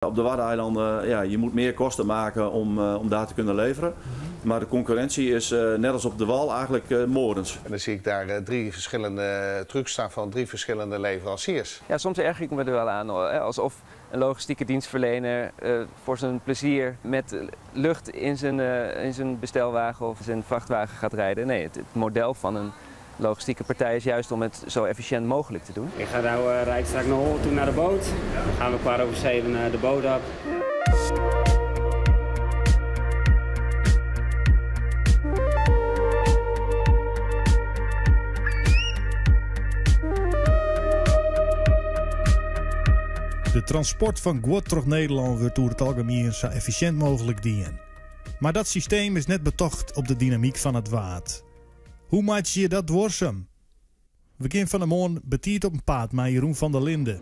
Op de Waddeneilanden, ja, je moet meer kosten maken om daar te kunnen leveren. Maar de concurrentie is net als op de wal eigenlijk moordend. En dan zie ik daar drie verschillende trucks staan van drie verschillende leveranciers. Ja, soms erger ik me er wel aan, hoor, hè? Alsof een logistieke dienstverlener voor zijn plezier met lucht in zijn bestelwagen of zijn vrachtwagen gaat rijden. Nee, het model van een logistieke partij is juist om het zo efficiënt mogelijk te doen. Ik ga nou rijd straks naar Hol toe naar de boot. Dan gaan we 7:15 de boot op. De transport van guod troch Nederlân wurdt oer it algemien sa effisjint mooglik dien. Mar dat systeem is net betocht op de dynamyk fan it Waad. Hoe meitsje je dat duorsum? We gean fan 'e moarn betiid op 'en paad mei Jeroen van der Linde.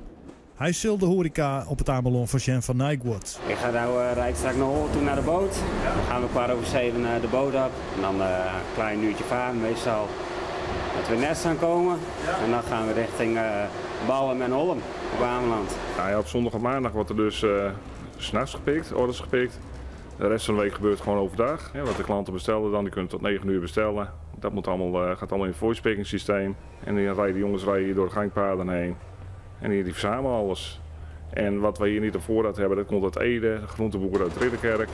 Hy sil de hoareka op it Amelân foarsjen fan nij guod. Ik ga nou rijd straks naar Hol toe naar de boot. Dan gaan we 7:15 de boot op. En dan een klein uurtje varen meestal. Dat we net gaan komen. En dan gaan we richting Ballum en Hollum op Ameland. Op zondag en maandag wordt er dus 's nachts gepikt, orders gepikt. De rest van de week gebeurt gewoon overdag. Ja, wat de klanten bestellen dan, die kunnen tot 9 uur bestellen. Dat gaat allemaal in het voice picking systeem. En dan rijden de jongens hier door de gangpaden heen. En die verzamelen alles. En wat wij hier niet op voorraad hebben, dat komt uit Ede, de groenteboer uit Ridderkerk.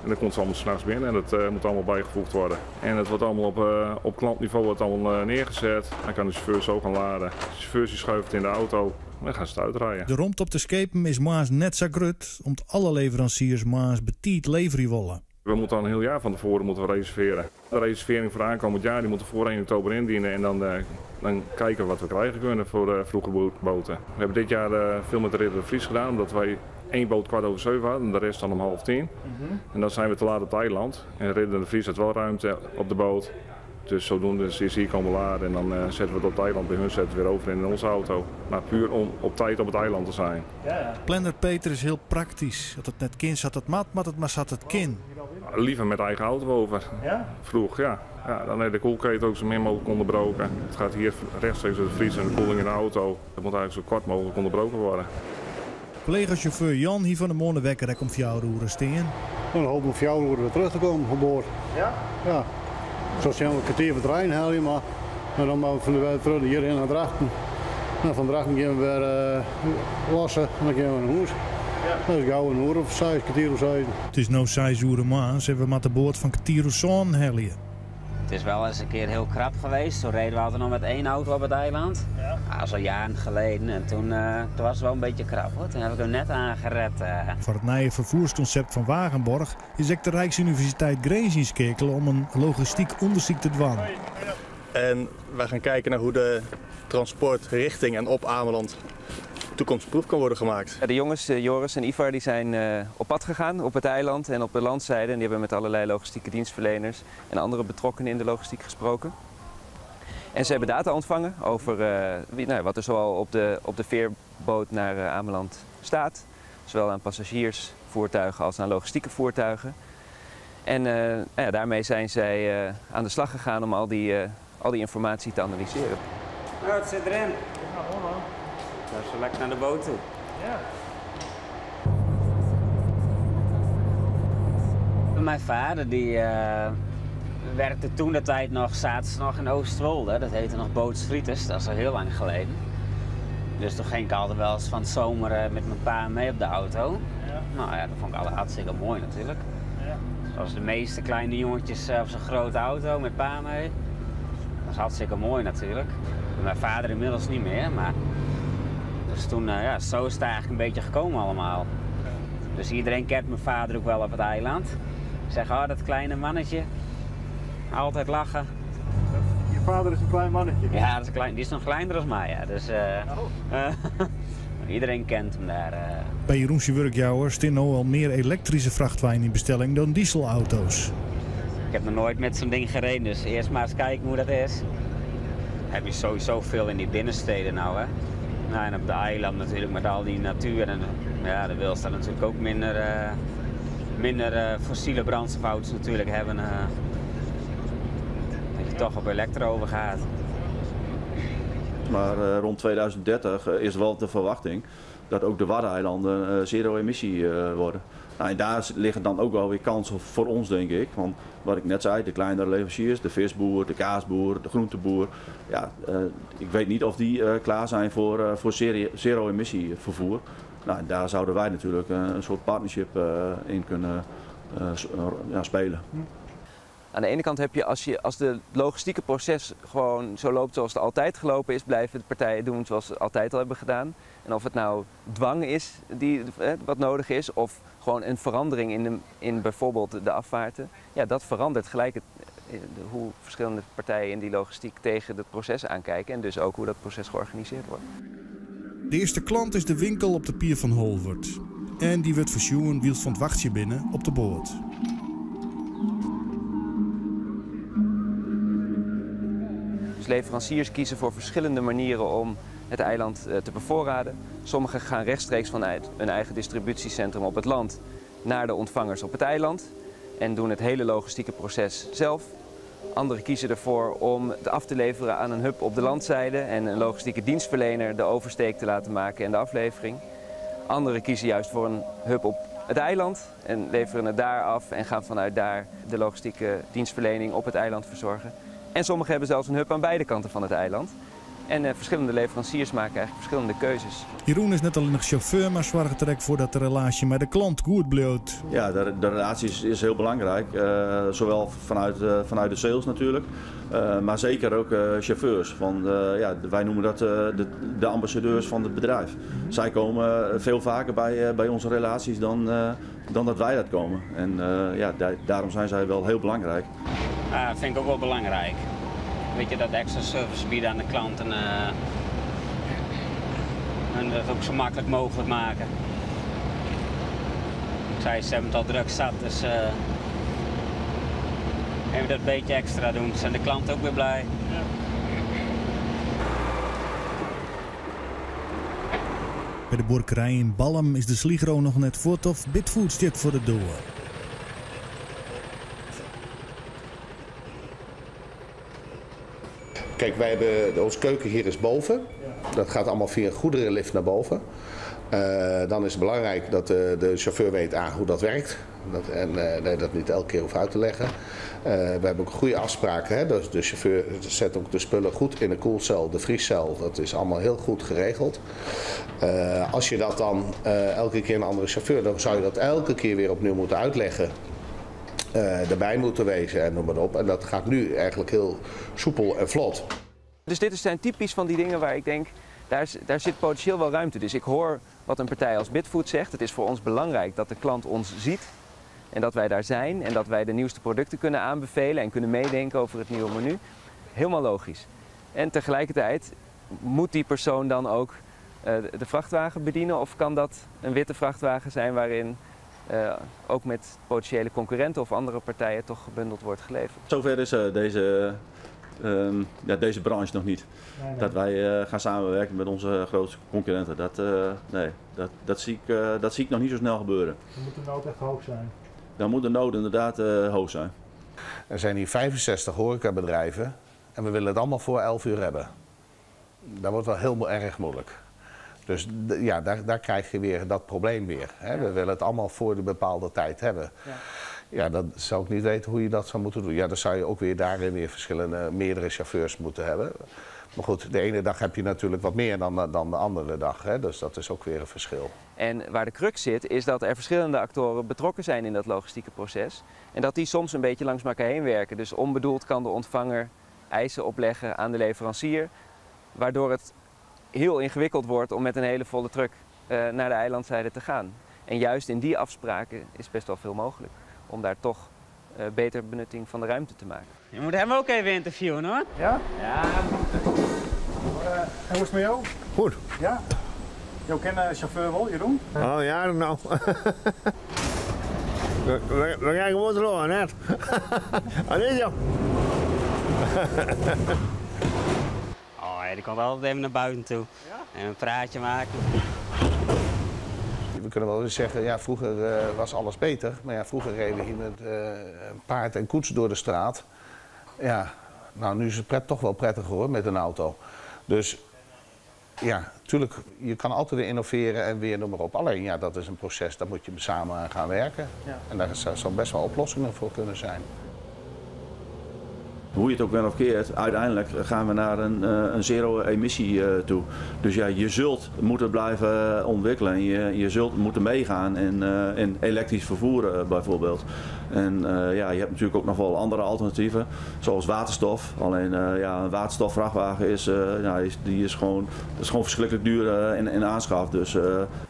En dat komt allemaal 's nachts binnen en dat moet allemaal bijgevoegd worden. En het wordt allemaal op klantniveau neergezet. Dan kan de chauffeur zo gaan laden. De chauffeurs die schuiven het in de auto en dan gaan ze het uitrijden. De romte op de skepen is moarns net sa grut, omdat alle leveranciers moarns betiid leverje wolle. We moeten al een heel jaar van tevoren reserveren. De reservering voor aankomend jaar die moeten we voor 1 oktober indienen en dan kijken we wat we krijgen kunnen voor vroege boten. We hebben dit jaar veel met de Ridder de Vries gedaan, omdat wij 1 boot 7:15 hadden en de rest dan om 9:30. En dan zijn we te laat op het eiland. En Ridder de Vries had wel ruimte op de boot. Dus zodoende is hier komen laden en dan zetten we het op het eiland bij hun, zetten we het weer over in onze auto. Maar puur om op tijd op het eiland te zijn. Planner Peter is heel praktisch. Dat het net kin zat het mat, maar het maar zat het kin. Liever met eigen auto over. Ja? Vroeg, ja. Ja, dan heeft de koelketen ook zo min mogelijk onderbroken. Het gaat hier rechtstreeks door de vriezer en de koeling in de auto. Dat moet eigenlijk zo kort mogelijk onderbroken worden. Collega-chauffeur Jan hier van de morgenwekker om 4 uur steen. Dan hoop ik om 4 uur weer terug te komen van boord. Ja? Ja. Zo zijn we een kwartier van het Rijn haal je maar. En dan maar van de weg terug hierheen naar Drachten. En van Drachten gaan we weer lossen en dan gaan we naar huis. Dat is gauw een uur of 6, kwartier of 6. Het is nu 6 uur maans en we moeten de boot van kwartier of zo'n helien. Het is wel eens een keer heel krap geweest. Toen reden we altijd nog met 1 auto op het eiland. Dat is al jaren geleden en toen was het wel een beetje krap, hoor. Toen heb ik hem net aangered. Voor het nieuwe vervoersconcept van Wagenborg is ook de Rijksuniversiteit Grins inschakelen om een logistiek onderzoek te doen. En wij gaan kijken naar hoe de transport richting en op Ameland toekomstproef kan worden gemaakt. Ja, de jongens, Joris en Ivar, die zijn op pad gegaan op het eiland en op de landzijde. En die hebben met allerlei logistieke dienstverleners en andere betrokkenen in de logistiek gesproken. En ze hebben data ontvangen over wat er zoal op de veerboot naar Ameland staat. Zowel aan passagiersvoertuigen als aan logistieke voertuigen. En daarmee zijn zij aan de slag gegaan om al die informatie te analyseren. Nou, het zit erin. Dat is lekker naar de boot toe. Mijn vader die werkte toen de tijd nog, zaten ze nog in Oostwolde. Dat heette nog Bootsfrieters, dat is al heel lang geleden. Dus toen ging ik altijd wel eens van het zomer met mijn pa mee op de auto. Dat vond ik altijd hartstikke mooi natuurlijk. Zoals de meeste kleine jongetjes op zo'n grote auto met pa mee. Dat is hartstikke mooi natuurlijk. Mijn vader inmiddels niet meer, maar... Dus toen, ja, zo is het eigenlijk een beetje gekomen allemaal. Dus iedereen kent mijn vader ook wel op het eiland. Ik zeg, oh, dat kleine mannetje. Altijd lachen. Je vader is een klein mannetje? Ja, dat is een klein, die is nog kleiner dan mij, ja. Dus iedereen kent hem daar. Bij Jeroense Werkjouwer staan nu al meer elektrische vrachtwagens in bestelling dan dieselauto's. Ik heb nog nooit met zo'n ding gereden, dus eerst maar eens kijken hoe dat is. Heb je sowieso veel in die binnensteden nou, hè. En op de eiland natuurlijk met al die natuur. En de wil staat natuurlijk ook minder fossiele brandstofauto's natuurlijk hebben. Dat je toch op elektro overgaat. Maar rond 2030 is wel de verwachting dat ook de Waddeneilanden zero-emissie worden. Nou, en daar liggen dan ook wel weer kansen voor ons, denk ik. Want wat ik net zei, de kleinere leveranciers, de visboer, de kaasboer, de groenteboer. Ja, ik weet niet of die klaar zijn voor zero-emissie vervoer. Nou, en daar zouden wij natuurlijk een soort partnership in kunnen ja, spelen. Aan de ene kant heb je, als de logistieke proces gewoon zo loopt zoals het altijd gelopen is, blijven de partijen doen zoals ze het altijd al hebben gedaan. En of het nou dwang is wat nodig is, of gewoon een verandering in bijvoorbeeld de afvaarten, ja, dat verandert gelijk hoe verschillende partijen in die logistiek tegen het proces aankijken en dus ook hoe dat proces georganiseerd wordt. De eerste klant is de winkel op de pier van Holwerd. En die wordt versjoen wiels van het wachtje binnen op de boot. Dus leveranciers kiezen voor verschillende manieren om het eiland te bevoorraden. Sommigen gaan rechtstreeks vanuit hun eigen distributiecentrum op het land naar de ontvangers op het eiland en doen het hele logistieke proces zelf. Anderen kiezen ervoor om het af te leveren aan een hub op de landzijde en een logistieke dienstverlener de oversteek te laten maken en de aflevering. Anderen kiezen juist voor een hub op het eiland en leveren het daar af en gaan vanuit daar de logistieke dienstverlening op het eiland verzorgen. En sommigen hebben zelfs een hub aan beide kanten van het eiland. En verschillende leveranciers maken eigenlijk verschillende keuzes. Jeroen is net alleen nog chauffeur, maar zorgt er ook voor dat de relatie met de klant goed blijft. Ja, de relatie is heel belangrijk. Zowel vanuit de sales natuurlijk, maar zeker ook chauffeurs. Want ja, wij noemen dat de ambassadeurs van het bedrijf. Zij komen veel vaker bij onze relaties dan dat wij dat komen. En ja, daarom zijn zij wel heel belangrijk. Ah, dat vind ik ook wel belangrijk. Weet je, dat extra service bieden aan de klant en dat ook zo makkelijk mogelijk maken. Ik zei, ze hebben het al druk zat, dus even dat beetje extra doen, zijn de klanten ook weer blij. Ja. Bij de boerderij in Ballum is de Sligro nog net voort of Bidfood zit voor de deur. Kijk, wij hebben, onze keuken hier is boven. Dat gaat allemaal via een goederenlift naar boven. Dan is het belangrijk dat de chauffeur weet hoe dat werkt. En dat niet elke keer hoeft uit te leggen. We hebben ook goede afspraken. Hè? Dus de chauffeur zet ook de spullen goed in de koelcel, de vriescel. Dat is allemaal heel goed geregeld. Als je dat dan elke keer een andere chauffeur, dan zou je dat elke keer weer opnieuw moeten uitleggen. Erbij moeten wezen en noem maar op. En dat gaat nu eigenlijk heel soepel en vlot. Dus dit zijn typisch van die dingen waar ik denk, daar zit potentieel wel ruimte. Dus ik hoor wat een partij als Bidfood zegt. Het is voor ons belangrijk dat de klant ons ziet en dat wij daar zijn en dat wij de nieuwste producten kunnen aanbevelen en kunnen meedenken over het nieuwe menu. Helemaal logisch. En tegelijkertijd moet die persoon dan ook de vrachtwagen bedienen of kan dat een witte vrachtwagen zijn waarin ook met potentiële concurrenten of andere partijen toch gebundeld wordt geleverd. Zover is deze branche nog niet. Nee, nee. Dat wij gaan samenwerken met onze grootste concurrenten, dat zie ik nog niet zo snel gebeuren. Dan moet de nood echt hoog zijn. Dan moet de nood inderdaad hoog zijn. Er zijn hier 65 horecabedrijven en we willen het allemaal voor 11 uur hebben. Dat wordt wel heel erg moeilijk. Dus ja, daar krijg je weer dat probleem weer. Hè? Ja. We willen het allemaal voor de bepaalde tijd hebben. Ja. Ja, dat zou ik niet weten hoe je dat zou moeten doen. Ja, dan zou je ook weer daarin weer verschillende, meerdere chauffeurs moeten hebben. Maar goed, de ene dag heb je natuurlijk wat meer dan de andere dag. Hè? Dus dat is ook weer een verschil. En waar de crux zit, is dat er verschillende actoren betrokken zijn in dat logistieke proces. En dat die soms een beetje langs elkaar heen werken. Dus onbedoeld kan de ontvanger eisen opleggen aan de leverancier, waardoor het heel ingewikkeld wordt om met een hele volle truck naar de eilandzijde te gaan. En juist in die afspraken is best wel veel mogelijk om daar toch beter benutting van de ruimte te maken. Je moet hem ook even interviewen, hoor. Ja? Ja. En hoe is het met jou? Goed. Ja? Jou kennen chauffeur wel, Jeroen? Oh ja, nou. We gaan gewoon door, net. Allee, joh. Oh, die komt altijd even naar buiten toe. Ja? En een praatje maken. We kunnen wel eens zeggen, ja, vroeger was alles beter. Maar ja, vroeger reden we hier met paard en koets door de straat. Ja, nou nu is het toch wel prettiger hoor, met een auto. Dus Ja, tuurlijk, je kan altijd weer innoveren en weer noem maar op. Alleen ja, dat is een proces, daar moet je samen aan gaan werken. Ja. En daar zou best wel oplossingen voor kunnen zijn. Hoe je het ook bent of keert, uiteindelijk gaan we naar een zero-emissie toe. Dus ja, je zult moeten blijven ontwikkelen en je zult moeten meegaan in elektrisch vervoer bijvoorbeeld. En ja, je hebt natuurlijk ook nog wel andere alternatieven, zoals waterstof. Alleen ja, een waterstofvrachtwagen is, ja, is, die is gewoon, dat is gewoon verschrikkelijk duur in aanschaf. Dus.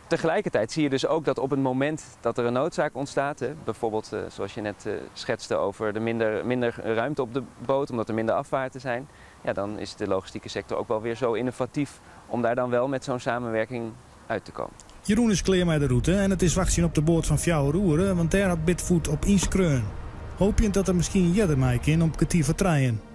Tegelijkertijd zie je dus ook dat op het moment dat er een noodzaak ontstaat, hè, bijvoorbeeld zoals je net schetste over de minder ruimte op de boot, omdat er minder afvaarten zijn, ja, dan is de logistieke sector ook wel weer zo innovatief om daar dan wel met zo'n samenwerking uit te komen. Jeroen is klear mei de rûte en it is wachtsjen op de boat fan fjouwer oere, want dêr hat Bidfood op ynskreaun. Hoopjend dat er miskien earder mei kin om 3:45.